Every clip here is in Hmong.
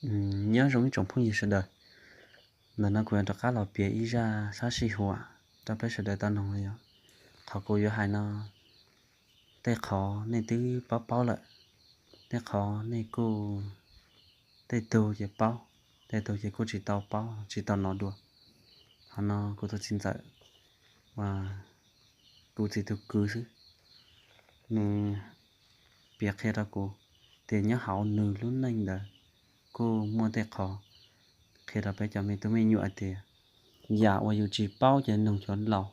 Nyob zoo ib tsoom phooj ywg sawv daws, ntawm no kuv yuav rov qab los piav ib zaj sab sij huam rau peb sawv daws tau noog yog, qhov kuv yuav hais no, tej qhov nej twb paub paub lawm, tej qhov nej kuj, tej tug ces paub, tej tug ces kuj tsis tau paub tsis tau hnov dua. Qhov no kuv tus txiv ntxawm, uas kuv txiv tus kwv xwb, nws piav qhia rau kuv tias nyob hauv nws lub neej ntawd kuj muaj tej qhov qhia rau peb cov me tub me nyuam hais tias yam uas yus tsis paub ces noog cov laus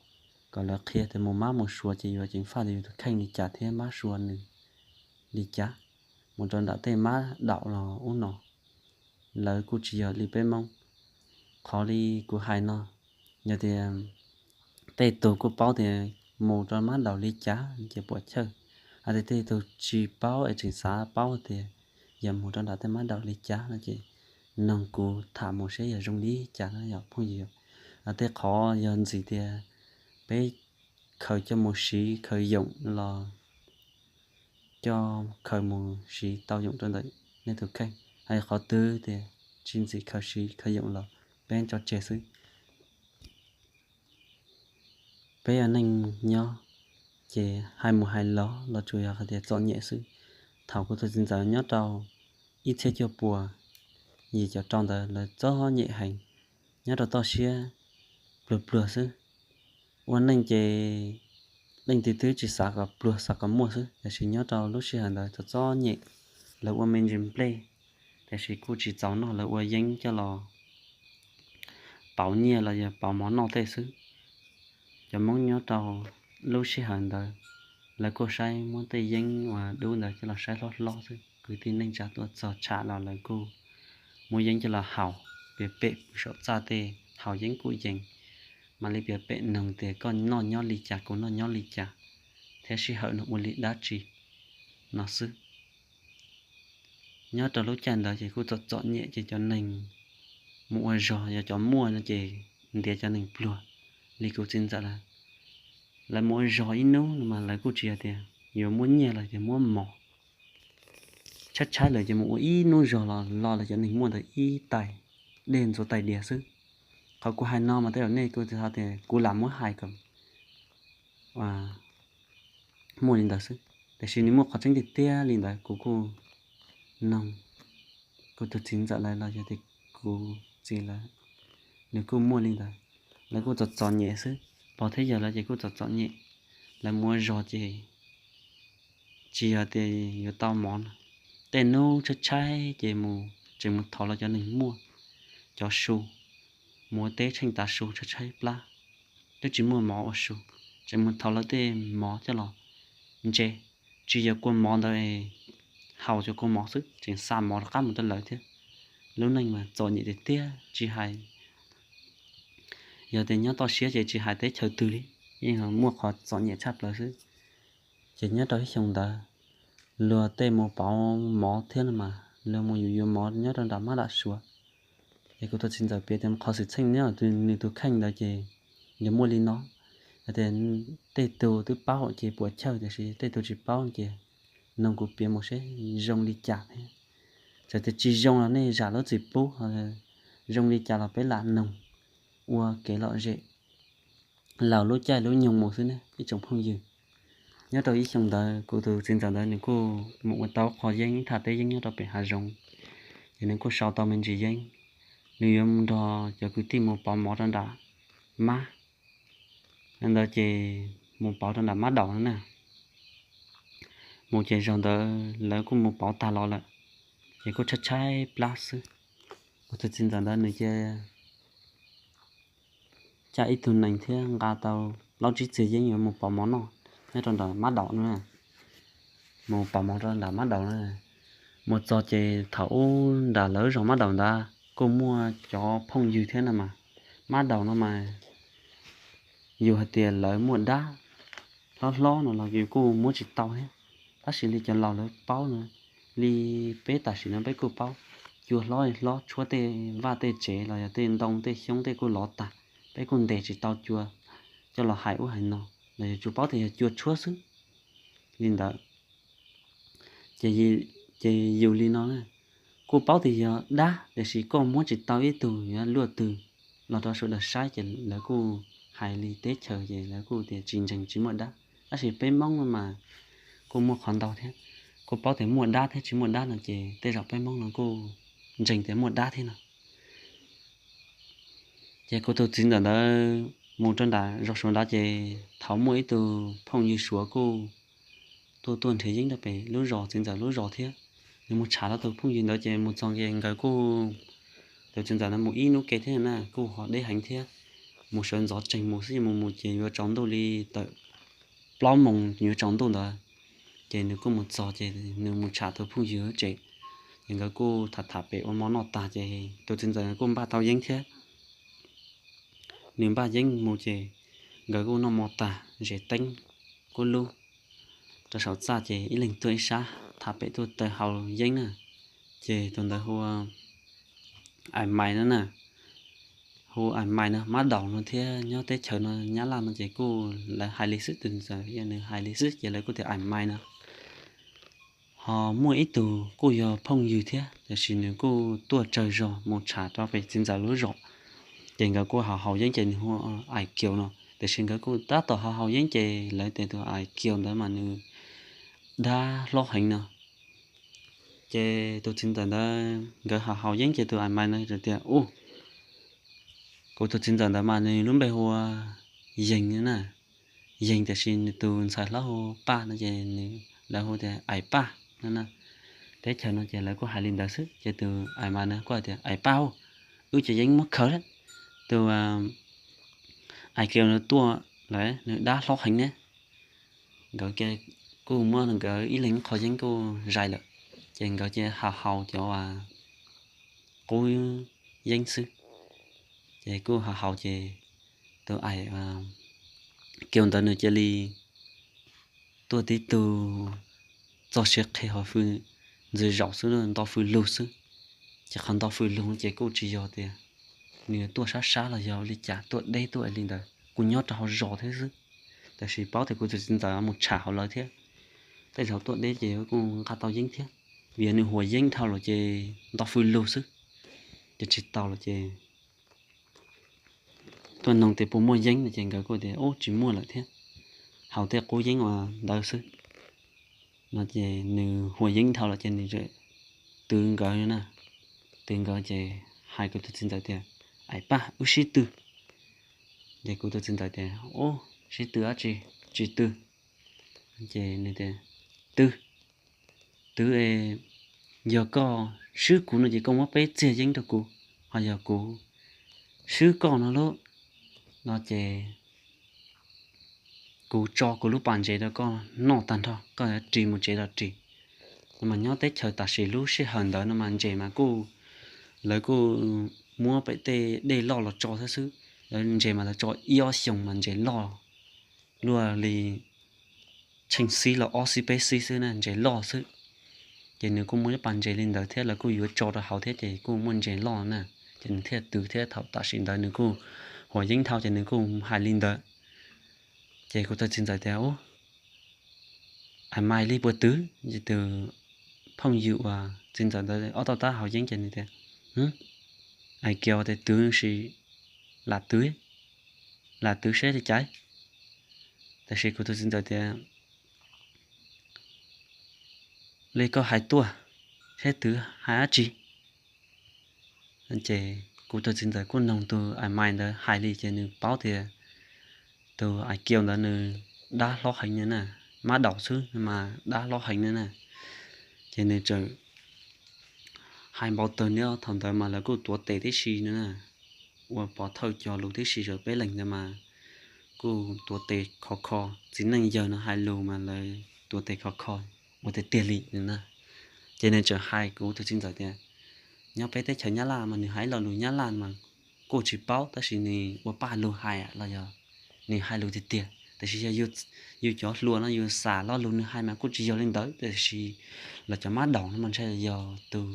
kom lawv qhia tias mus mab mus suav ces yuav ceev faj tias yus tus kheej li cas thiab mab suav nws li cas, mus rau nram tej mab daum los ub no, lawv kuj tsis yog li peb Hmoob. Qhov li kuv hais no, yog tias tej tug kuj paub tias mus rau mab daum li cas ces puas chawj, hais tias tej tug tsis paub es tseem xav paub tias yog mus rau nram tej mab daum li cas no ces noog kuv tham mus seb yog zoo li cas no yog phooj ywg. Tej qhov yog ntxim tias peb khaws coj mus siv khaws yoom los coj khaws mus siv tau yoom rau ntawm nej tus kheej. Hais qhov twg tias tsis ntxim khaws siv khaws yoom los peb tso tseg xwb. Peb ua neej nyob ces hais mus hais los los tsuas yog hais tias txom nyem xwb. Thaum kuv tus txiv ntxawm nyob rau ib txhiab cuaj puas yim caum rau ntawd lawv txom nyem heev, nyob rau toj siab pluag pluag xwb. Ua neej ces leej twg twb tsis xav kom pluag xav kom muaj xwb, tiam sis nyob rau lub sij hawm ntawd txom txom nyem, lawv ua me ntsis nplej, tiam sis kuj tsis txaus noj, lawv ua yeeb coj los pauv nyiaj los yog pauv mov noj tej xwb. Cov Hmoob nyob rau lub sij hawm ntawd lawv kuj saib muab tej yeeb uas dub ntawd coj los saib hlob hlob xwb, kwv tij neej tsa tuaj txog tsham los lawv kuj muab yeeb coj los haus, piav pem saum txaj tej haus yeeb kuj yees, mam li piav pem noog tias koj noj nyob li cas kuv noj nyob li cas, thiab sij hawm no ua li dab tsi no xwb. Nyob rau lub caij ntawd ces kuj txom txom nyem ces cov neeg mus ua zog yog cov muaj no ces ntiav cov neeg pluag li kuv txiv ntxawm lawv. Lawv mus ua zog ib hnub no mas lawv kuj tsis hais tias yuav muab nyiaj los yog muab mov, tshaib tshaib lawm ces mus ua ib hnub zog los lo lawv cov neeg muaj ntawd ib tais dej ntxuav tais diav xwb. Qhov kuv hais no mas tej zaum nej kuj tsis hais tias kuv lam muab hais kom muaj li ntawd xwb, tiam sis nws muaj qhov tseeb tiag tiag li ntawd kuv kuj noog kuv tus txiv ntxawm lawv los yog tias kuv txiv lawv, nws kuj muaj li ntawd. Lawv kuj txom txom nyem xwb, pog thiab yawg lawv ces kuj txom txom nyem. Lawv mus ua zog ces tsis yog tias yuav tau mov no, tej hnub tshaib tshaib ces mus tseem mus thov lawv cov neeg muaj cov su, mus ua teb tsheej tav su tshaib tshaib plab, twb tsis muaj mov ua su, tseem mus thov lawv tej mov coj los ntse, tsis yog kua mov ntawd es haus cov kua mov xwb tseem xa mov rov qab mus rau lawv thiab. Lub neej mas txom nyem tiag tiag tsis hais, yog tias nyob toj siab ces tsis hais teb chaws twg li, yeej muaj qhov txom nyem tshaj plaws xwb. Ces nyob rau ib xyoo ntawd luag tej mus pauv mov thiab no mas luag mus yuav yuav mov nyob rau nram mab dam suav. Ces kuv tus txiv ntxawm piav tias qhov xwm txheej nyob nws tus kheej ntawd ces yog muaj li no, hais tias tej tug twb paub ces puas chawj, tiam sis tej tug tsis paub ces noog kuv piav mus seb zoo li cas thiab. Txawm tias tsis zoo los nej zam lub txim pub, zoo li cas los peb lam noog ua kev lom zem laug lub caij lub nyoog mus xwb ne ib tsoom phooj ywg. Nyob rau ib xyoo ntawd kuv tus txiv ntxawm ntawd nws kuj mus ua tau qho yeeb tham teb yeeb nyob rau pem hav zoov, ces nws kuj sau tau me ntsis yeeb, nws yuav mus nrog cov kwv tij mus pauv mov rau nram mab ntawd ces mus pauv rau nram mab daum no na. Mus ces zaum ntawd lawv kuj mus pauv tag los lawm, ces kuj tshaib tshaib plab xwb. Kuv tus txiv ntxawm ntawd nws cia caj ib tug nees thiab nqa tau plaub tsib txiag yeeb yuav mus pauv mov noj nyob rau nram mab daum no. Mus pauv mov rau nram mab daum no, mus txog ces thaum ub nram lawv zos mab daum ntawd kuj muaj cov phooj ywg thiab no mas, mab daum no mas yus hais tias lawv muaj dab hlob hlob no los yus kuj muab tsis tau thiab. Tab sis li cov laus lawv paub no, li peb tam sim no peb kuj paub, cua hlob hlob tshuab tej vaj tej tsev los yog tej ntoo tej xyoob tej kuj lov tag, peb kuj ntes tsis tau cua coj los hais ub hais no, los yog tsuas paub tias yog cua tshuab xwb li ntawd. Ces yus li no na, kuj paub tias yog dab, tiam sis koj muab tsis tau ib tug yuav luaj twg los rau sawv daws saib, ces lawv kuj hais li teb chaws ces lawv kuj tias tsis ntseeg tsis muaj dab. Tab sis peb Hmoob no mas kuj muaj qhov ntau thiab, kuj paub tias muaj dab thiab tsis muaj dab no ces tej zaum peb Hmoob no kuj ntseeg tias muaj dab thiab no. Ces kuv tus txiv ntxawm ntawd mus rau nram zos Suav ntawd ces thaum muaj ib tug phooj ywg Suav kuj tuaj tuaj nrhiav yeeb rau pem lub zos, txiv ntxawm lub zos thiab. Nws mus tsham rau tus phooj ywg ntawd ces mus txog ces nkawd kuj, tus txiv ntxawm ntawd mus ib hnub ke thiab na, kuj ho deb heev thiab. Mus sawv ntxov tsees mus xwb, mus mus ces yuav tsaus ntuj li tawm plaub moos yuav tsaus ntuj ntawd. Ces nws kuj mus txog ces nws mus tsham tus phooj ywg tsev, ces nkawd kuj tham tham pem ua mov noj tag ces tus txiv ntxawm kuj npaj tau yeeb thiab. Nws npaj yeeb mus ces nkawd kuj noj mov tag zes teeb kuj lub rau saum txaj ces ib leeg tuaj ib sab tham pem tuaj taw haus yeeb na. Ces tus ntawd hu ua Ais Mais no na, hu Ais Mais no, Mab Daus no thiab, nyob teb chaws no Nyab Laj no ces kuj lawv hais li xwb, tus ntxawm yog nws hais li xwb ces lawv kuj tias Ais Mais no. Ho muaj ib tug kuj yog phooj ywg thiab, tiam sis nws kuj tuaj tsawg zog mus tsham rau pem txiv ntxawm lub zos, ces nkawd kuj haus haus yeeb ces nws hu Ais Kiaus no, tiam sis nkawd kuj tab tom haus haus yeeb ces lawv tias tus Ais Kiaus ntawd mas nws dab hlob heev no. Ces tus txiv ntxawm ntawd nkawd haus haus yeeb ces tus Ais Mais no tias, Ub, kuv tus txiv ntxawm ntawd mas nws lub npe hu ua Yeeg na, Yeeg, tiam sis nws tus ntxhais hlob hu Paj no ces nws, lawv hu tias Ais Paj no na. Teb chaws no ces lawv kuj hais li ntawd xwb ces tus Ais Mais no kuj hais tias, Ais Paj, wb cov yeeb muab khaws lawm, tus Ais Kiaus no tuaj lawm, nws dab hlob heev ne. Nkawd kuj muab nkawd ib leeg qho yeeb kuj zais lawm, ces nkawd cia haus haus cov qub yeeb xwb. Ces kuj haus haus ces tus Ais Kiaus ntawd nws cia li tuaj tib tug txog siav qhi hos fws ntxwv zaum xwb, nto fws lug xwb. Ces qhov nto fws lug ces kuj tsis yog tias nws tuaj sab sab los yog li cas tuaj deb tuaj li ntawd, kuj nyob rau hauv zos thiab xwb. Tab sis paub tias kuv tus txiv ntxawm mus tsham hauv lawv thiab, tej zaum tuaj deb ces kuj nqa tau yeeb thiab, vim nws huas yeeb dhau lawm ces nto fws lug xwb, ces tsis tau lawm ces tuaj noog tias puas muaj yeeb no ces nkawd kuj tias, Ub, tsis muaj lawm thiab, haus tej qub yeeb uas ntawd xwb no. Ces nws huas yeeb dhau lawm ces nws twv nkawd na, twv nkawd ces hais kuv tus txiv ntxawm tias, Ais Paj, wb sib tw. Ces kuv tus txiv ntxawm tias, Ub, sib tw dab tsi, tsis tw. Ces nws tias, Tw, twv, yog koj swb kuv no ces koj muab peb txiag yeeb rau kuv, ho yog kuv swb koj no lauj, no ces kuv tso kuv lub pas ntses rau koj noj tag nrho, koj yuav ris mus tsev los ris. No mas nyob teb chaws tam sim lub sij hawm ntawd no mas ntses mas kuj, lawv kuj muab pem tej dej loj los tso thiab xwb. Lawv ntses mas lawv tso ib ob xyoos mas ntses loj luaj li tsheej xib los ob xib peb xib xwb na, ntses loj xwb. Ces nws kuj muaj ib pas ntses li ntawd thiab, lawv kuj yuav tso rau hauv thiab ces kuj muaj ntses loj na. Ces nws thiaj twv thiab, thaum tam sim ntawd nws kuj huas yeeb dhau ces nws kuj hais li ntawd. Ces kuv tus txiv ntxawm tias, Ub, Ais Mais li puas twv? Ces tus phooj ywg uas txiv ntxawm ntawd ob tau tab haus yeeb ces nws tias, Ais Kiaus tias twv si, lam twv, lam twv seb li cas. Tab sis kuv tus txiv ntxawm tias, Li koj hais tuaj, seb twv hais dab tsi. Ces kuv tus txiv ntxawm kuj noog tus Ais Mais ntawd hais li ces nws paub tias tus Ais Kiaus ntawd nws dab hlob heev na, mab daum xwb mas dab hlob heev na. Ces nws txawm hais npau taws nyob thaum ntawd mas lawv kuj tuav tes tib si na, ua pov thawj cog lus tib si, peb leeg ntawd mas kuj tuav tes khov kho, txiv neej yawg no hais lus mas lawv tuav tes khov kho ua tiag tiag li na. Ces nws txawm hais kuv tus txiv ntxawm tias, nyob peb teb chaws Nyab Laj mas nws hais lo lus Nyab Laj mas kuj tsis paub, tab sis nws ua paj lug hais los yog nws hais lus tiag tiag. Tab sis yog yus cov hluas no yus xav lo lus nws hais mas kuj tsis yog li ntawd, tab sis los cov mab daum no mas ntshai yog tus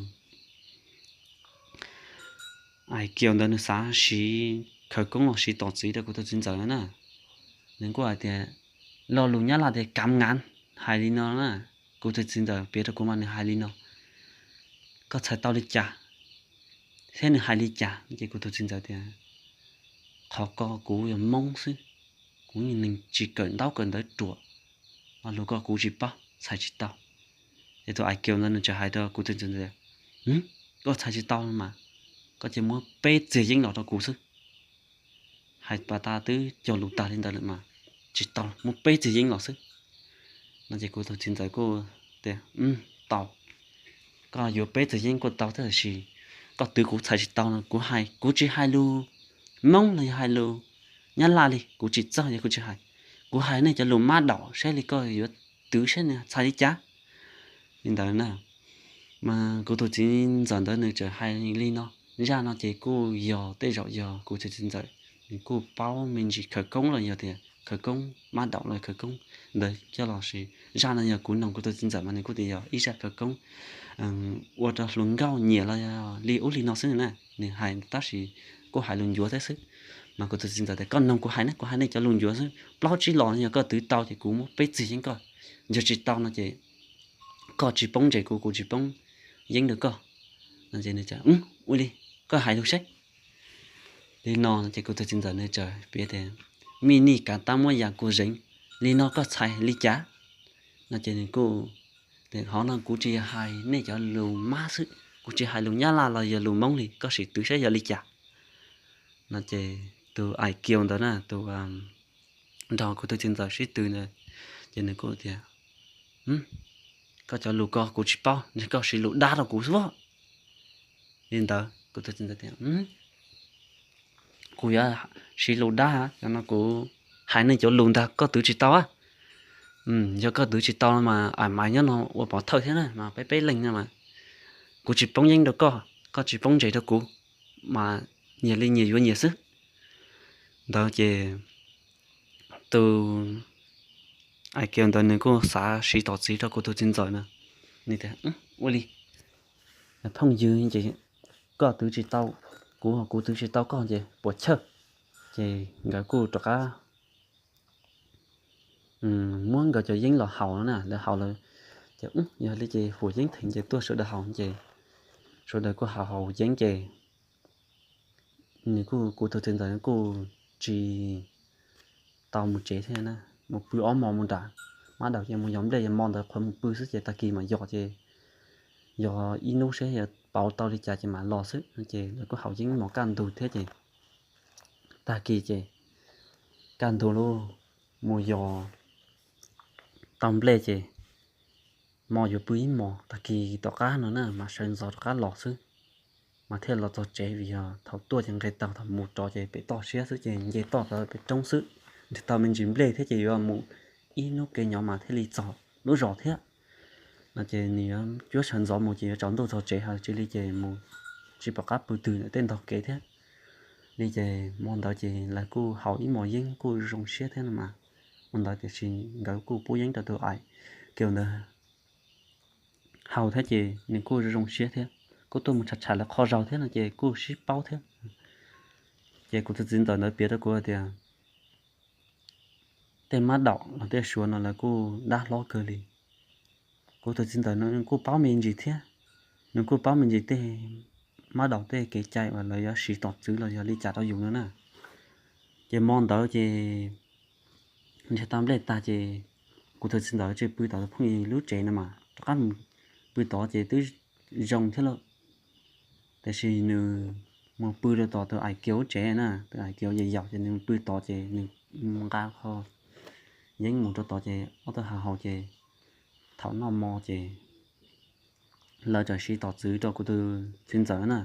Ais Kiaus ntawd nws xav siv khawv koob los siv tom txwv rau kuv tus txiv ntxawm na. Nws kuj hais tias, lo lus Nyab Laj tias kam ngav, hais li no na. Kuv tus txiv ntxawm piav rau kuv mas nws hais li no, koj txhais tau li cas thiab nws hais li cas? Ces kuv tus txiv ntxawm tias, qhov ko kuv yog Hmoob xwb, kuv yog neeg tsis kawm ntaub kawm ntawv ruam, lo lus ko kuv tsis paub, txhais tsis tau. Ces tus ais kius ntawd nws txawm hais rau kuv tus txiv ntxawm, koj txhais tsis tau mas koj cia muab peb txiag yeeb los rau kuv xwb. Hais pas tas twb cog lus tag li ntawd lawm mas, tsis tau, muab peb txiag yeeb los xwb. No ces kuv tus txiv ntxawm kuj tias, tau, koj yuav peb txiag yeeb kuj tau thiab, tab sis koj twv kuv txhais tsis tau no, kuv hais, kuv tsis hais lus Hmoob los yog hais lus Nyab Laj li kuv tsis txawj, yog kuv tsis hais, kuv hais nej cov lus mab daum saib li koj yuav twv saib nws txhais li cas. Li ntawd na, mas kuv tus txiv ntxawm ntawd nws txawm hais li no. Zaj no ces kuj yog tej zaum yog kuv tus txiv ntxawm nws kuj paub me ntsis khawv koob los yog tias khawv koob mab daum los khawv koob ntawd coj los sis. Zaj no yog kuv noog kuv tus txiv ntxawm mas nws kuj tias yog ib zaj khawv koob ua rau hluas nkauj nyiam los yog li ub li no xwb na. Nws hais tab sis kuj hais lus ncuav thiab xwb. Mas kuv tus txiv ntxawm tias koj noog kuv hais na, kuv hais nej cov lus ncuav xwb, plaub tsib los yog koj twv tau ces kuv muab peb txiag yeeb koj, yog tsis tau no ces koj tsis poob ntses kuv, kuv tsis poob yeeb rau koj. No ces nws tias ua li, koj hais lus saib. Li no ces kuv tus txiv ntxawm nws txawm piav tias, mij nij kav tab muab yas kuv zeev, li no koj txhais li cas? No ces nws kuj tias, qhov no kuv tsis yog hais nej cov lus mab xwb, kuv tsis hais lus Nyab Laj los yog lus Hmoob li, koj sim twv saib yog li cas. No ces tus ais kius ntawd na, tus nrog kuv tus txiv ntxawm sib tw ntawd, ces nws kuj tias, koj cov lus ko kuv tsis paub, ntshe koj siv lus dab rau kuv xwb. Li ntawd kuv tus txiv ntxawm tias, kuv yuav siv lus dab, cov no kuv hais nej cov lus ntag koj twv tsis tau. Yog koj twv tsis tau mas ais maiv nyob no ua pov thawj thiab na, mas peb peb leeg no mas kuv tsis poob yeeb rau koj, koj tsis poob ntses rau kuv, mas nyias li nyias yuav nyias xwb. Ntawd ces tus ais kius ntawd nws kuj xav siv tom txiv rau kuv tus txiv ntxawm na. Nws tias, ua li, phooj ywg ces koj twv tsis tau kuv, kuv twv tsis tau koj ces puas chawj. Ces nkawd kuj rov qab muab nkawd cov yeeb los haus na, lawv haus lawm ces yog li ces huam yeeb theem ces tuaj sawv daws haus ces sawv daws kuj haus haus yeeb ces nws kuj, kuv tus txiv ntxawm kuj tsis tau mus tsev thiab na, mus pw ob hmos mus nram mab daum ces mus yos nplej, yog hmo ntawd qhuav mus pw xwb ces tag kis mam yos ces yog ib hnub seb yog pauv tau li cas ces mam los xwb. Ces lawv kuj haus yeeb ib hmos kaj ntug thiab ces tag kis ces kaj ntug lauj, mus yos tau nplej ces hmo yuav pw ib hmos, tag kis tom qab no na mas sawv ntxov rov qab los xwb, mas thiaj los txog tsev vim yog thaum tuaj ces nqes taug, thaum mus rov ces pem toj siab xwb ces nce toj rov pem roob xwb, nrhiav tau me ntsis nplej thiab ces yuav mus ib hnub kev nyuaj mas thiaj li txog lub zos thiab. No ces nws yuav cuab sawv ntxov mus ces yuav tsaus ntuj txog tsev, ho tsis li ces mus tsis pom qab pw twg ntawm tej ntog kev thiab. Li ces hmo ntawd ces lawv kuj haus ib hmos yeeb kuj zoo siab thiab no mas. Hmo ntawd tiam sis nkawd kuj pub yeeb rau tus ais kius ntawd haus thiab ces nws kuj zoo siab thiab, kuj tuaj mus tsham tsham lawv qhov zaus thiab no ces kuj sib paub thiab. Ces kuv tus txiv ntxawm ntawd piav rau kuv tias tej mab daum los tej suav no lawv kuj dab hlob kawg li. Kuv tus txiv ntxawm nws kuj paub me ntsis thiab, nws kuj paub me ntsis tej mab daum tej kev cai uas lawv yuav siv tom txwv los yog li cas rau yus no na. Ces hmo ntawd ces nrhiav tau nplej tag ces kuv tus txiv ntxawm tsis pw tom tus phooj ywg lub tsev no mas rov qab mus pw tod ces twb zoo thiab lauj. Tiam sis nws mus pw rau tom tus ais kius lub tsev na, tus ais kius yaum yaum ces nws mus pw tod ces nws nqa qho yeeb mus rau tod ces ob tug haus haus ces thaum noj hmo ces lawv txawm siv tom txwv rau kuv tus txiv ntxawm na.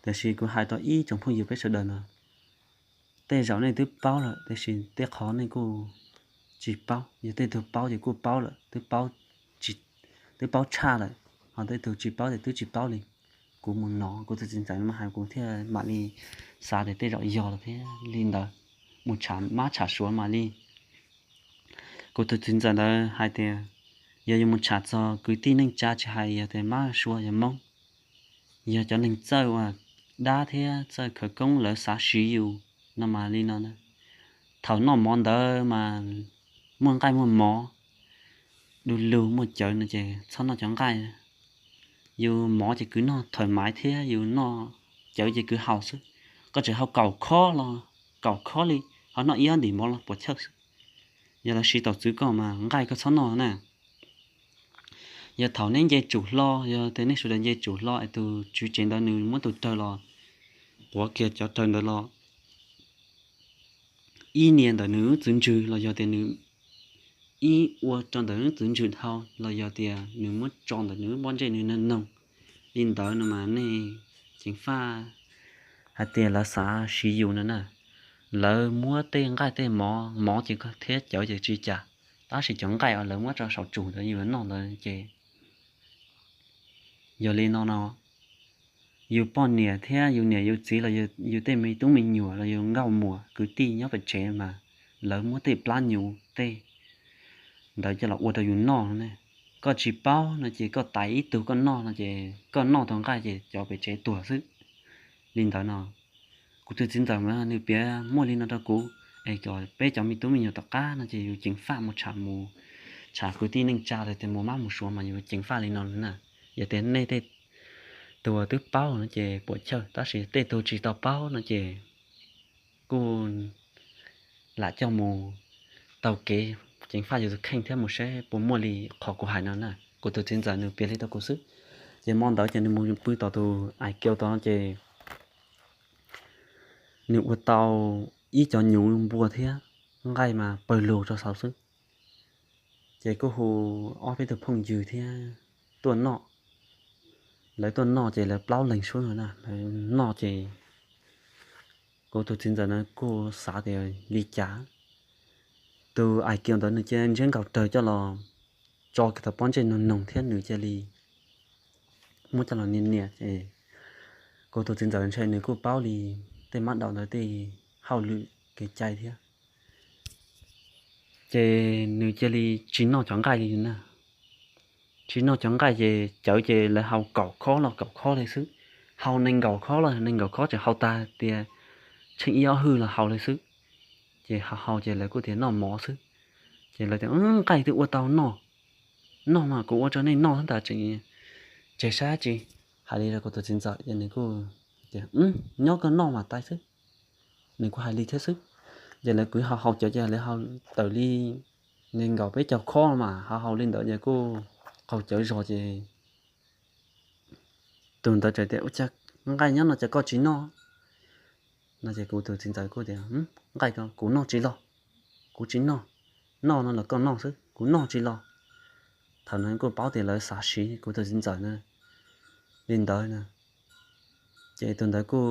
Tiam sis kuv hais rau ib tsoom phooj ywg peb sawv daws no, tej zaum nej twb paub lawm tiam sis tej qhov nej kuj tsis paub, yog tej tug paub ces kuj paub lawm, twb paub tshaj lawm, ho tej tug tsis paub ces twb tsis paub li. Kuv mus hnov kuv tus txiv ntxawm mas hais kuv thiaj mam li xav tias tej zaum yog lawm thiab li ntawd, mus tsham mab tsham suav mam li. Kuv tus txiv ntxawm ntawd hais tias yog yus mus tsham txog kwv tij neej tsa tsis hais yog tias mab suav yog hmoob, yog cov neeg txawj uas dab thiab txawj khawv koob lawv xav siv yus no mas li no na. Thaum noj mov ntawd mas muaj nqaij muaj mov, du lug muaj cawv no ces txhob noj cov nqaij. yus mov ces kwv noj thawm maiv thiab yus noj cawv ces kwv haus xwb. Koj tseem haus kaum khob los kaum khob li, ho noj ib ob ntim mov los puas chawj xwb. Yog lawv siv tau txwv koj mas nqaij koj txhob noj na. Yog thaum neb nce tsum hlo, yog tias nej sawv daws nce tsum hlo es tus tswv tsev ntawd nws muab tus rawg los quav kiag cov rawg ntawd los ib nias ntawm nws lub txwv ntswg los yog tias nws ib ua rau ntawm nws lub txwv ntswg dhau los yog tias nws muab tso ntawm nws lub pob ntseg nws nag noog li ntawd no mas nej ceev faj hais tias lawv xav siv yus no na. Lawv muab tej nqaij tej mov, mov ces thiab cawv ces tsis cas, tab sis cov nqaij uas lawv muab rau saum tsum ntawd yus noj ntawd ces yog li no no, yus poj niam thiab yus niam yus txiv los yus tej me tub me nyuam los yus nkauj muam kwv tij nyob pem tsev mas lawv muab tej plab nyuv tej ntawd coj los ua rau yus noj ne. Koj tsis paub no ces koj tais ib tug koj noj no ces koj noj tau nqaij ces cov pem tsev tuag xwb. Li ntawd no, kuv tus txiv ntxawm mas nws piav muaj li no rau kuv, es peb cov me tub me nyuam tom qab no ces yus ceev faj mus tsham mus, tsham kwv tij neej tsa los tias mus mab mus suav mas yus ceev faj li no na. Yog tias nej tej tus twb paub no ces puas chawj, tab sis tej tug tsis tau paub no ces kuj lam coj mus taug kev ceev faj yus tus kheej thiab mus saib puas muaj li qhov kuv hais no na. Kuv tus txiv ntxawm nws piav li rau kuv xwb. Ces hmo ntawd ces nws mus pw tom tus ais kiu tod ces nws ua tau ib co nyuv npua thiab nqaij mas pawg lug rau saud xwb. Ces kuj hu ob peb tug phooj ywg thiab tuaj noj. Lawv tuaj noj ces lawv plaub leeg suab na, lawv noj ces kuv tus txiv ntxawm na kuj xav tias li cas tus ais kiu ntawd nws cia li ntseb nkaus rawg coj los tso kiag tau pob ntseg noog noog thiab nws cia li muab coj los nias nias ces kuv tus txiv ntxawm ntshe nws kuj paub li tej mab daum ntawd tej hauj lwm kev cai thiab. Ces nws cia li tsis noj cov nqaij li na. Tsis noj cov nqaij ces cawv ces lawv haus kaum khob los kaum khob li xwb, haus nees nkaum khob los nees nkaum khob, tseem haus tag tias tsheej ib ob hwj los haus li xwb. Ces haus haus ces lawv kuj tias noj mov xwb. Ces lawv tias nqaij twb ua tau noj, noj mas kuv ua rau nej noj ntag, tseem tseg sab tsi. Hais li rau kuv tus txiv ntxawm ces nws kuj tias nyob koj noj mas tau xwb. Nws kuj hais li thiab xwb. Ces lawv kuj haus haus cawv ces lawv haus tawm li nees nkaum peb caug khob mas haus haus li ntawd ces kuj qaug cawv zog ces tus ntawd txawm tias ua cas nqaij nyob no cas koj tsis noj no. Ces kuv tus txiv ntxawm kuj tias nqaij ko kuv noj tsis los, kuv tsis noj, noj no los koj noj xwb, kuv noj tsis los. Thaum no kuj paub tias lawv xav siv kuv tus txiv ntxawm na li ntawd na. Ces tus ntawd kuj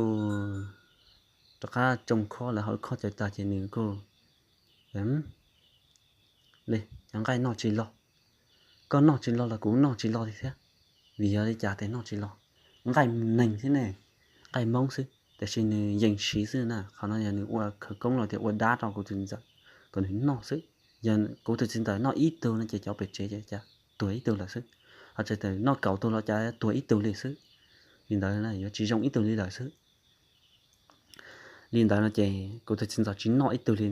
rov qab tsoo khob, lawv haus khob cawv tag ces nws kuj li cov nqaij noj tsis los, koj noj tsis los los kuv noj tsis los li thiab. Vim yog li cas tias noj tsis los? Nqaij neeg xwb ne, nqaij Hmoob xwb, tiam sis nws yees siv xwb na. Qhov no yog nws ua khawv koob los tias ua dab rau kuv tus txiv ntxawm kom nws noj xwb. Yog kuv tus txiv ntxawm noj ib tug no ces cov pem tsev ces cas tuag ib tug lawm xwb, ho tseem noj kaum tug los cas tuag ib tug li xwb. Li ntawd yuav tsis zoo ib tug li lawm xwb. Li ntawd no ces kuv tus txiv ntxawm tsis noj ib tug li.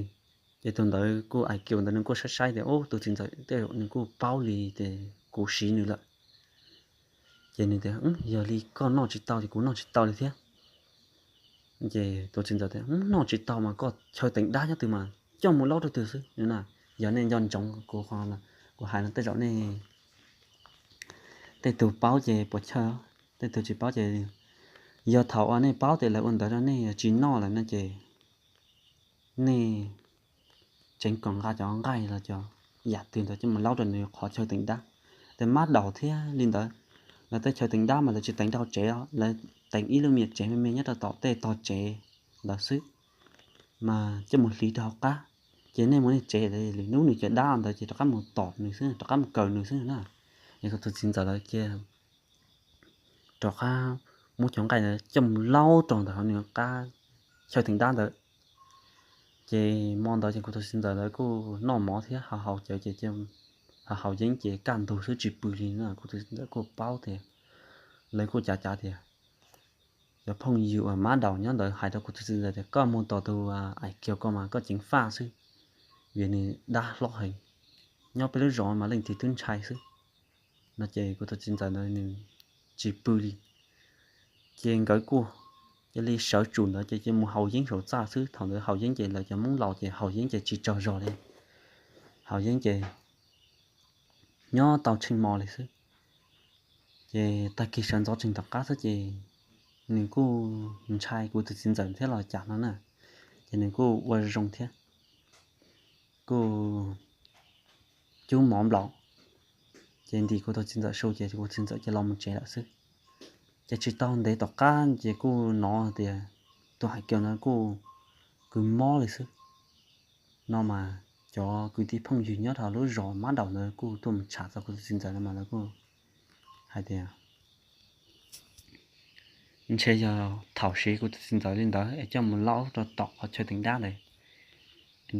Ces tus ntawd kuj ais kiu ntawd nws kuj saib saib tias ub tus txiv ntxawm tej zaum nws kuj paub li tias kuv siv nws lawm. Ces nws tias yog li koj noj tsis tau ces kuv noj tsis tau li thiab. Ces tus txiv ntxawm tias noj tsis tau mas koj chaw teev dab nyob twg mas coj mus laub rau twg xwb na. Yog nej nco ntsoov kuv, kuv hais no tej zaum nej tej tug paub ces puas chawj, tej tug tsis paub ces yog thaum uas nej paub tias lawv ua ntawd rau nej yog tsis noj lawm no ces nej tseev kom nqa cov nqaij los cov yam twg ntawd coj mus laub rau nws qhov chaw teev dab. Tej mab daum thiab li ntawd, lawv tej chaw teev dab mas lawv tsis teev rau hauv tsev, lawv teev ib lub me tsev me me nyob rau tom tej tog tsev ntawd xwb, mas coj mus hliv rau hauv qab. Ces nej mus nej tsev lwm hnub nws cov dab ntawd ces rov qab mus tom nws xwb, rov qab mus kaw nws xwb na. Es kuv tus txiv ntxawm lawv cia rov qab muab cov nqaij ntawd coj mus laub rau ntawm hauv nws qab chaw teev dab ntawd. Ces hmo ntawd ces kuv tus txiv ntxawm lawv kuj noj mov thiab haus haus cawv ces haus haus yeeb ces kaj ntug xwb tsis pw li na. Kuv tus txiv ntxawm kuj paub tias lawv kuj cav cav tias cov phooj ywg uas mab daum nyob ntawd hais rau kuv tus txiv ntxawm tias koj mus tom tus ais kiag ko mas koj ceev faj xwb, vim nws dab hlob heev, nyob peb lub zos mas leej twg twb ntshai xwb no. Ces kuv tus txiv ntxawm ntawd nws tsis pw li. Ces nkawd kuj cia li sawv tsum ntawd ces cia mus haus yeeb saum txaj xwb. Thaum ntawd haus yeeb ces lawv cov Hmoob laus ces haus yeeb ces tsis tsaug zog li, haus yeeb ces nyob tau tsheej mo li xwb. Ces tag kis sawv ntxov tsees tom qab xwb ces nws kuj ntshai kuv tus txiv ntxawm thiab los cas no na, ces nws kuj ua zoo thiab, kuj cub mov nplaum, ces ntim kuv tus txiv ntxawm su ces kuv txiv ntxawm cia los mus tsev lawm xwb. Ces tsis tau ntev tom qab ces kuj hnov tias tus hais kiag no kuj kws mob li xwb. No mas cov kwv tij phooj ywg nyob rau lub zos Mab Daum ntawd kuj tuaj mus tsham txog kuv tus txiv ntxawm no mas lawv kuj hais tias ntshe yog thaum siv kuv tus txiv ntxawm li ntawd es coj mus laub rau tom qhov chaw teev dab ntawd,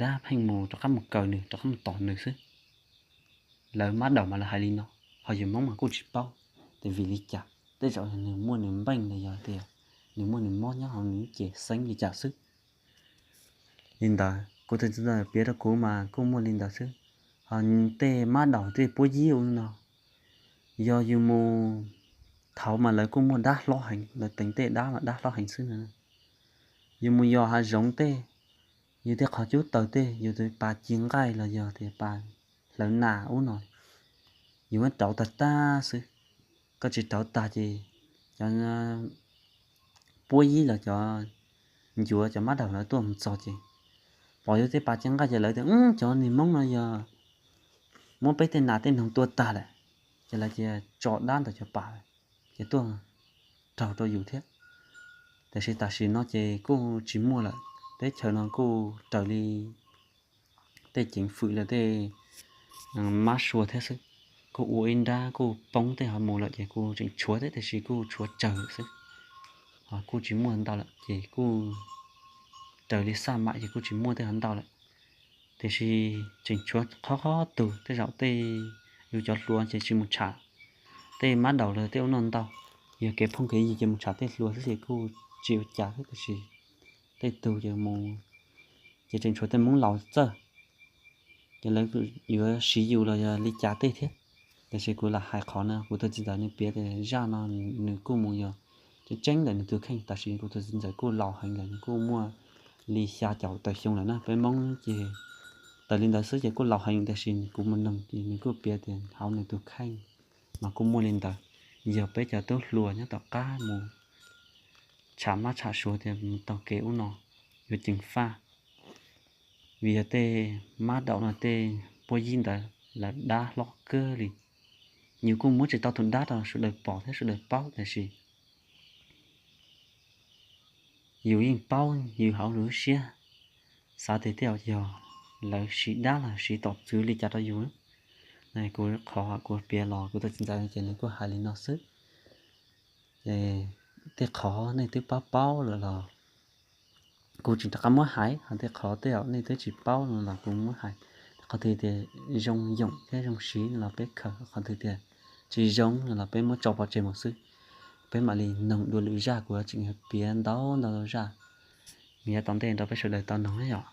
dab pheej mus rov qab mus kaw nws, rov qab mus tom nws xwb. Lawv Mab Daum mas lawv hais li no, ho yus Hmoob mas kuj tsis paub tias vim li cas, tej zaum nws muaj nws npeej los yog tias nws muaj nws mob nyob hauv nws lub cev xeeb li cas xwb. Li ntawd kuv tus txiv ntxawm piav rau kuv mas kuj muaj li ntawd xwb. Ho tej Mab Daum tej puab yib ua no, yog yus mus, thaud mas lawv kuj muaj dab hlob heev, lawv teev tej dab mas dab hlob heev xwb no. Yus mus yos hav zoov tej, yus tej qhov cub taws tej, yus tus pas ci nqaij los yog tias pas hlawv nas ub no, yus muab rauv tag tag xwb. Koj tsis rauv tag ces cov puab yib los cov ncuav cov Mab Daum lawv tuaj mus txog ces pom yus tej pas ci nqaij ces lawv tias cov niag Hmoob no yog muab peb tej nas tej noog tua tag lawm, ces lawv cia tso dab ntawm cov pas ces tuaj raug rau yus thiab. Tiam sis tam sim no ces kuj tsis muaj lawm, teb chaws no kuj raws li tej ceev fwm los tej mab sua thiab xwb. Kuj ua ib nrab kuj poob tej ho mus lawm ces kuj tseem tshuav thiab tiam sis kuj tshuav tsawg xwb, ho kuj tsis muaj ntau lawm ces kuj raws li xaj mam ces kuj tsis muaj tej ho ntau lawm. Tiam sis tseem tshuav qhov qhov tug, tej zaum tej yus cov hluas ces tsis mus tsham tej Mab Daum los tej ub no ntau, yog kev phooj kev ywg ces mus tsham tej hluas xwb ces kuj tsis ua cas thiab, tiam sis tej tug ces mus ces tseem tshuav tej Hmoob laus txawj, ces lawv yuav siv yus los yog li cas tej thiab. Tiam sis kuv lam hais qhov no, kuv tus txiv ntxawm nws piav tias zaj no nws kuj mus yog tseeb tseeb ntawm nws tus kheej, tiam sis kuv tus txiv ntxawm kuj laus heev lawm, nws kuj muaj li xya caum tawm xyoo lawm na. Peb Hmoob ces tawm li ntawd xwb ces kuj laus heev tiam sis kuv mus noog ces nws kuj piav tias hauv nws tus kheej mas kuj muaj li ntawd. Yog peb cov tub hluas nyob tom qab mus tsham mab tsham suav tias mus taug kev ub no yuav ceev faj, vim yog tej Mab Daum no tej puab yib ntawd lawv dab hlob kawg li. Yus kuj muab tsis tau tus dab rau sawv daws pom thiab sawv daws paub, tiam sis yus yeej paub yus hauv lub siab, xav tias tej zaum yog lawv siv dab los siv tom txwv li cas rau yus. Kuv qhov kuv piav los kuv tus txiv ntxawm ces nws kuj hais li no xwb. Ces tej qhov nej twb paub paub lawm los kuv tseem rov qab muab hais, ho tej qhov tej zaum nej twb tsis paub no los kuv muab hais. Qhov twg tias zoo yoom thiab zoo siv no los peb khaws, qhov twg tias tsis zoo no los peb muab tso pov tseg mus xwb. Peb mam li noog dua lwm zaj, kuv tseem piav ntau ntau zaj, nws yav tom ntej rau peb sawv daws tau noog na yom.